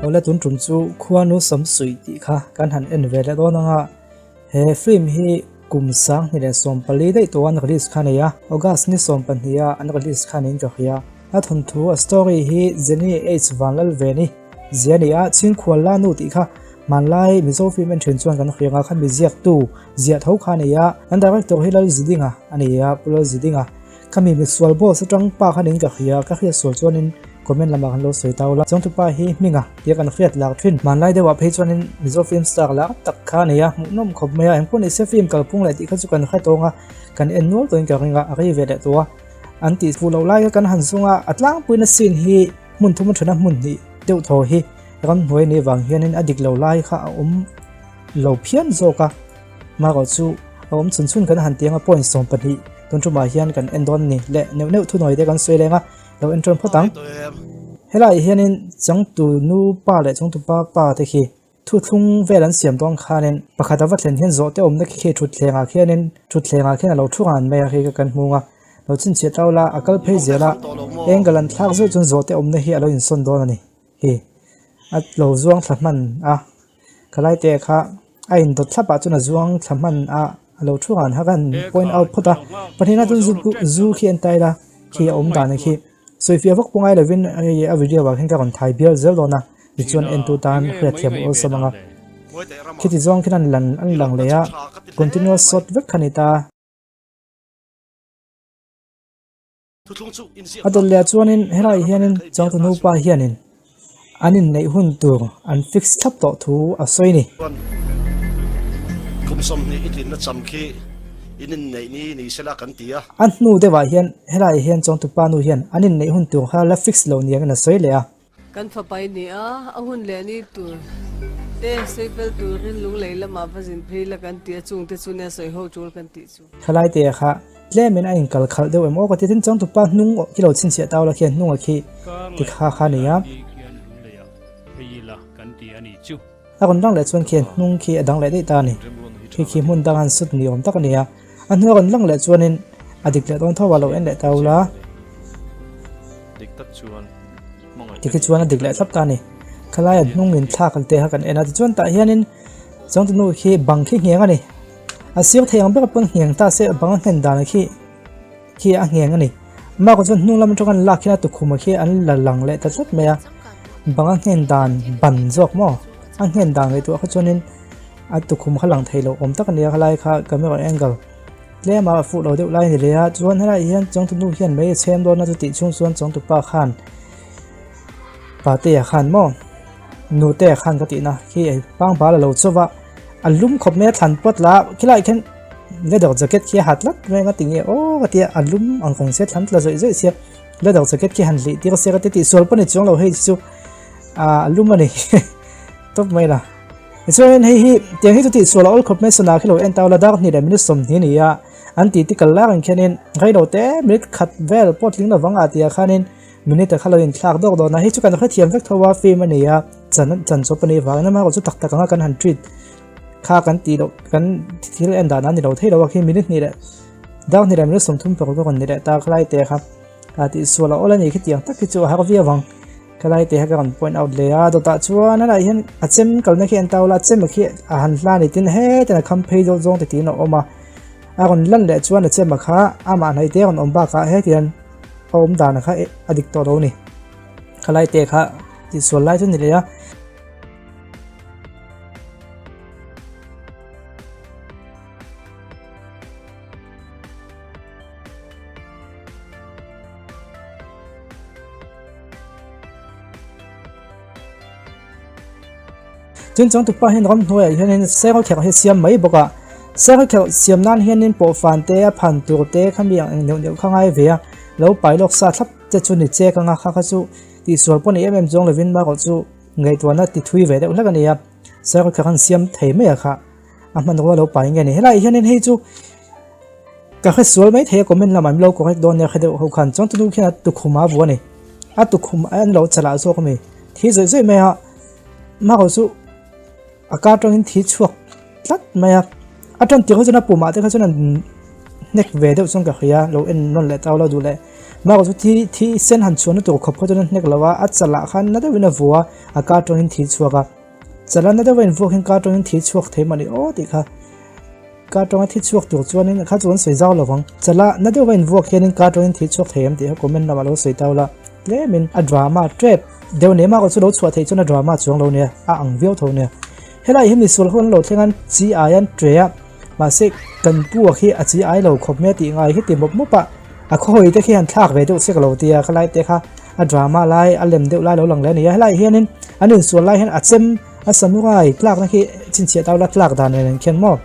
Awle tun tum chu Khuanu Samsuih tih kha kan han en ve leh dawn anga he film hi kum 2014 daih tawh an release kha a nei a, August ni 12 a an release kha niin ka hria. A thawnthu a story hi Jenny H Vanlalveni zia a ni a, Chhingkhual La Nu tih kha hmanlai Mizo film en thin chuan kan hria anga kha mi ziaktu ziah tho kha a ni a, an director hi Lalzidinga a ni a, Pu Lalzidinga. Khami misual boss atang pa khan in ka hria, ka hriat sual chuanin comment lamah khan lo sawi ta ula. Chawngtu pa hi hminga tia kan hriat lak thin. Hmanlai deuhah phei chuanin Mizo film star lak tak kha a nei a, hmuhnawm khawp mai a, engpawh nise film kalphung leh tih kha chu kan hre tawng a, kan en nual tawhin ka ring a, a rei ve leh tawh a. An tih fuh loh lai kha kan han zung a, a tlangpuina scene hi hmun thum athana hmun hnih deuh thaw hi ramhnuai a nih vang hianin a dik lo lai kha a awm lo phian zawk a. Marawh chu a awm chhun chhun kan han ti anga point 12 tun tumah hian kan en dawn a ni le neuh neuh thunawi te kan sawi leng a lo en tawn phawt ang. Helaiah hianin changtu nu pa leh changtu pa pa te khi thuthlung vel an siam dawn khanin pakhat ava thlen hian zawhte awmna khi khi thutthlengah khianin thutthlengah khian a lo thu ngan mai a khi kan hmung a lo chhinchhiah tau la a kal phei zel a angle an thlak zeuh chuan zawhte awmna hi a lo insawn dawn a ni hi a lo zuang thla hman a khalai te kha. A indawt thlap ah chuan a zuang thla hman a a lo thu han hak a han point out phawt a pahnihna chuan zu zu khi a en tail a khi a awm dan khi sawifiah vak pawh ngai lovin hei a video ah khian ka rawn thai bial zel dawn a tichuan entu tan hriatthiam a awlsam ang a khiti zawng khian an lan an lang leh a continuous shot vek kha a ni ta. A dawt leh ah chuanin helaiah hianin changtu nupa hianin an inneih hun tur an fix thlap tawh thu a sawi a ni. A hnu deuhah hian helaiah hian changtupa nu hian an inneih hun tur kha la fix lo niangin a sawi leh a. Kan fapa i ni a, a hun leh ni tur te sawi fel turin lunglei lamah va zin phei la kan ti a, chungte chu nia sawi ho tul kan tih chu. Thalai te kha tlemin a inkal khalh deuh em aw ka ti tin changtupa hnung khi lo chhinchhiah tau la khian hnunga khi ti kha kha a ni a. A rawn lang leh chuan khian hnung khi a dang leh daih ta a ni. Khi khi hmun dang han sut ni awm tak a ni a. A hnu a rawn lang leh chuanin a dik leh dawn tho a lo en leh ta ula. Tikhi chuan a dik leh thlap ta a ni. Khalaia hnung in thlak te kha kan en a tichuan tah hianin changtunu khi bang khi ngheng a ni. A sir thei ang ber pawn ngheng ta se bang a nghen dan khi khi a ngheng a ni. Amah erawh chuan hnung lam atanga an lak hian a tukhum ah khi an la lang leh ta tlat mai a. Bang a nghen dan ban zawk maw a nghen dan ngaihtuah kha chuanin a tukhum kha lang thei lo awm tak a ni a khalai kha camera angle tlem a fuh lo deuh lai a ni leh a chuan helaiah hian changtunu hian mei a chhem dawn a chutih chhung chuan changtupa khan patea khan maw nute khan ka tihna khi ei pangbal a lo chauh a a lum khawp mai a thlan pawt la khilaiah khian leather jacket khi a ha tlat mai a tinge aw ka tia a lum ang reng sia thlan tla zawih zawih sia leather jacket khi han hlih tir sia ka ti tihsual pawh ni chuang lo hei chu a lum a ni tawp mai la. Tichuanin hei hi tiang hi chu tihsual a awl khawp mai sana khi lo en tau la dar hnih leh minute 20 a ni a an titi kal lak ang khianin reilo te minute khat vel pawh tling lovang ah tih ah khanin minute a kha lo inthlak dawk dawn a hei chu kan hrethiam vek tho a film a ni a chan chan chawp a nih vangin amaherawh chu tak tak anga kan han treat kha kan tih loh kan thil en dan a ni lo thei lo a khi minute hnih leh dar hnih leh minute 30 paruk a rawn ni leh ta khalai te kha a tihsual a awl a ni khi tiang tak hi chu a har viau ang. Khalai te kha ka rawn point out leh a dawtah chuan helaiah hian a chem kalna khi an tau la a chem a khi a han hla a ni tin hetin a kham phei deuh zawng te tiin a awm a a rawn lan leh chuan a chem a kha amah hnaih te a rawn awm bakah hetiang a awm dan kha a dik tawh lo a ni khalai te kha tihsual lai chu a ni leh a. Chuan changtupa hian ramhnuaiah hianin sengal kherh hi a siam mai bawk a sengal kherh siam nan hianin pawhfan te a phan tur te khami ang eng neuh neuh kha ngai ve a lo pai lawk sa thlap te chu ni chek anga kha kha chu tihsual pawh ni em em chuang lovin marawh chu ngaihtuahna ti thui ve deuh hlek a ni a sengal kherh an siam thei mai a kha a hmanrua lo pai nge ni helaiah hianin hei chu ka hre sual mai thei a comment lamah min lo correct dawn nia hre deuh ho khan chuan tunu khian a tukhum a vu a ni a tukhum an lo chalah zawk a mi thi zawih zawih mai a marawh chu a kar tangin thi chhuak tlat mai a a tan tir ho chuan a pumah te kha chuan an hnek ve deuh chuan ka hria lo en nawn leh tau lo duh leh. Mah chu thi thi sen han chhuahna tur khawp kha chuan a hnek lo a, a chalah khan na deuhin a vua a, a ka atangin thi chhuak a. Chalah na deuha invuak hian ka atangin thi chhuak thei mah ni aw tih kha. Ka atanga thi chhuak tur chuanin kha chu an sawi zau lovang. Chalah na deuha invuak hianin ka atangin thi chhuak thei em tih kha comment lamah lo sawi tau la. Tlemin a drama trap deuh nei mah chu lo chhuah theih chuan a drama chuang lo nia, a ang viau tho nia. Helai hi misual ho an lo thleng an chi ai an tre a. Mahse kan pu a khi a chi ai lo khawp mai a tih ngai hi ti mawp mawp a, a khawhawi te khi han thlak ve deuh chek lo tia khalai te kha a drama lai a lem deuh lai lo lang leh a ni a, helai hianin an insual lai hian a chem a samurai tlakna khi chhinchhiah tau la tlak dan nen an khian maw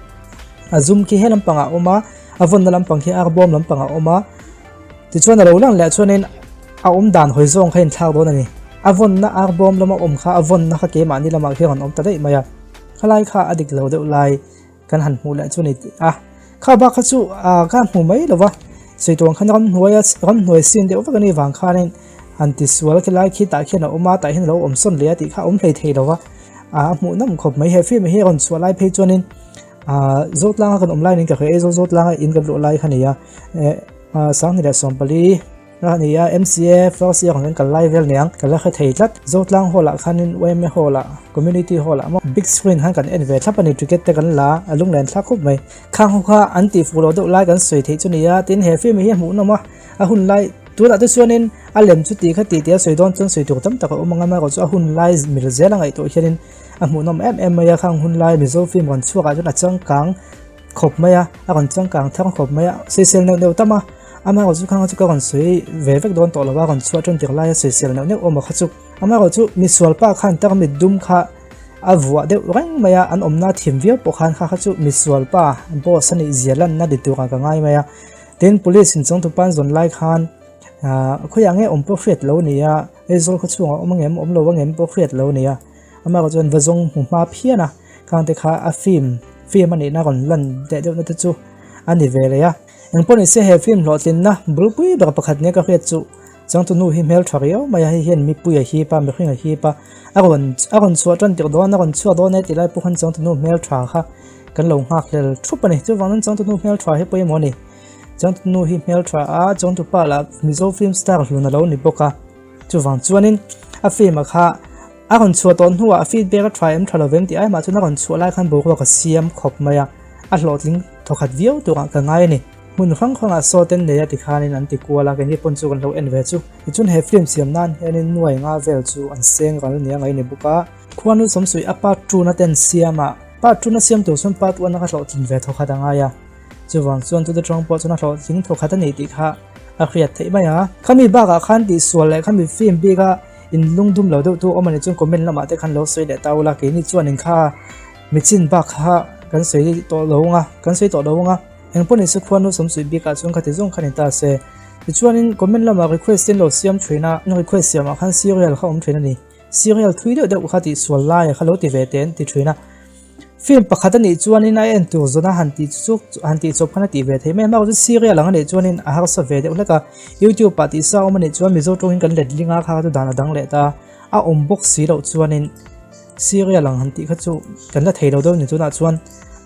a zum khi he lampangah a awm a, a vawnna lampang khi a bawm lampangah a awm a, tichuan a lo lang leh chuanin a awm dan hawi zawng kha a inthlak dawn a ni, a vawnna ar bawm lama awm kha a vawnna kha keimahni lamah khian a rawn awm ta daih mai a, khalai kha a dik lo deuh lai. Kan han hmuh leh chu ni a, kha bak kha chu ka han hmu mai lo va, sawi khan ramhnuai a ramhnuai sin deuh vek a nih vang khanin han ti sual khi lai khi tah khian a awm a, tah hian a lo awm sawn leh a tih kha a awm hlei thei lo va, a hmuh nawm khawp mai he film hi a rawn chhuah lai phei chuanin Zawtlanga kan awm lai niin ka hria e, Zawtlanga in kan luh lai kha a ni a, Sanghnih leh Sawmpali. A ni a, MCA first year kan kal lai vel niang ka la hre thei tlat. Zotlang hall ah khanin yma hall ah community hall ah maw big screen khan kan en ve thlap a ni ticket te kan la a lunglen thlak khawp mai. Khang ho kha an tih fuh loh deuh lai kan sawi theih chu ni a, tin he film hi a hmuh nawm a, a hun lai tunah te chuanin a lem chu tih kha tih tih a sawi dawn chuan sawi tur tam tak a awm ang a, amaherawhchu a hun lai mil zel a ngaihtuah hianin a hmuh nawm em em mai a, khang hun lai Mizo film rawn chhuak ah chuan a changkang khawp mai a, a rawn changkang thar khawp mai a, sawisel neuh neuh tam a, amaherawh chu khang chu ka rawn sawi ve vek dawn tawh lo a, rawn chhuah tan tir laia sawisel neuh neuh awm a kha chu, amaherawh chu misual pa khan tar mit dum kha a vuah deuh reng mai a, an awmna thim viau pawh khan kha kha chu misual pa boss a nih zia lanna ni turah ka ngai mai a, tin police in chawngtu pan zawn lai khan ah khawiah nge awm pawh hriat lo a ni a, Aizawl khaw chhungah awm angem awm lo angem pawh hriat lo a ni a. Amaherawh chuan va zawng hmu hma phian a, khangte kha a film film a nihna rawn lan leh deuh na te chu a ni ve leh a. Engpawh ni se he film hlawhtlinna bulpui ber pakhat nia ka hriat chu changtu nu hi hmel tha riau mai a, hei hian mipui a hip a, mihring a hip a, a rawn a rawn chhuah tan tirh dawn a rawn chhuak dawn e tih lai pawh khan changtu nu hmel tha kha kan lo nghak hlel thup a ni. Chuvang chuan changtu nu hmel tha hi pawimawh a ni. Changtu nu hi hmel tha a, changtu pa lah Mizo film star hlun a lo ni bawk a. Chuvang chuanin a film a kha a rawn chhuah tawh hnuah a feedback a tha em tha lovem tih ai mah chuan a rawn chhuah lai khan boruak a siam khawp mai a, a hlawhtling thawkhat viau turah ka ngai a ni. Hmun hrang hrangah saw ten nei a ti khanin an ti kual a, keini pawn chu kan lo en ve chu. Tichuan he film siam nan hianin nuai nga vel chu an seng ral nia ngai ni bawk a. Khuanu Sawmsuih a part two na ten siam a, part two na siam tur chuan part one a ka hlawhtlin ve thawkhat a ngai a. Chuvang chuan chute tawng pawh chuan a hlawhtling thawkhat a ni tih kha a hriat theih mai a. Khami bakah khan tihsual leh khami film bika in lungdum lo deuh tu awm a nih chuan comment lamah te khan lo sawi leh ta ula, keini chuan in kha michin bak kha kan sawi tawh lo ang a, kan sawi tawh lo ang a. Engpawh ni se khuanu Sawmsuih bikah chuan khati zawng kha ni ta se. Tichuanin comment lamah request in lo siam thin a, in request siamah khan serial kha awm thin a ni. Serial thui deuh deuh kha tihsual lai kha lo ti ve teh an ti thin a. Film pakhat a nih chuanin a en tur zawn a han tih chu han tih chawp khan a tih ve thei mai a, mahse serial ang a nih chuanin a harsa ve deuh hlek a, YouTube ah tih sa awm a nih chuan Mizo tawngin kan let ling a kha chu dan a dang leh ta a, awm bawk si loh chuanin serial ang han tih kha chu kan la thei lo deuh a ni tunah chuan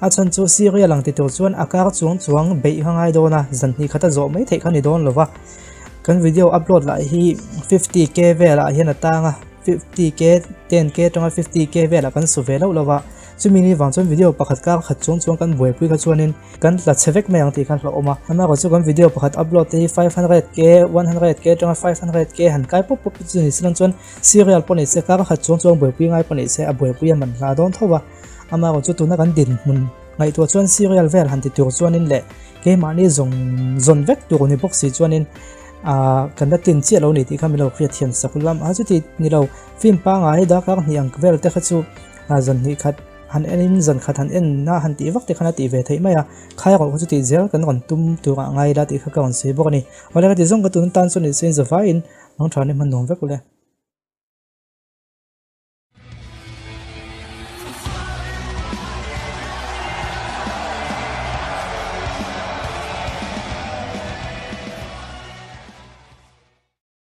a chhan chu serial ang ti tur chuan a kar chuang chuang beih kha ngai dawn a, zan hnih khat a zawh mai theih kha a ni dawn lo va, kan video upload lah hi 50k velah hian a tang a. 50k 10k atanga 50k velah kan su ve loh lo a, chumi ni vang chuan video pakhat kar khat chung chuan kan buaipui kha chuanin kan tla chhe vek mai ang tih khan hlauhawm a, amaherawhchu chu kan video pakhat upload te hi 500k 100k atanga 500k han kai pawp pawp te chu ni se chuan serial pawh ni se kar khat chung chuan buaipui ngai pawh ni se a buaipui a man hla dawn tho a, amaherawhchu tuna kan dinhmun ngaihtuah chuan serial vel han ti tur chuanin leh keimahni zawng zawn vek tur ni bawk si chuanin Ahh kan la tlin chiah lo ni tih kha min lo hriat thiam sak lam a chuti ni lo film pangai darkar hnih ang vel te kha chu ah zan hnih khat han en in zan khat han en na han tih vak te khan a tih ve theih mai a khai erawh kha chuti zel kan rawn tum turah ngai ila tih kha ka rawn sawi bawk a ni awle ka ti zawng ka tun tan chuan ni se in zavaiin mang tha ni hman nuam vek ule.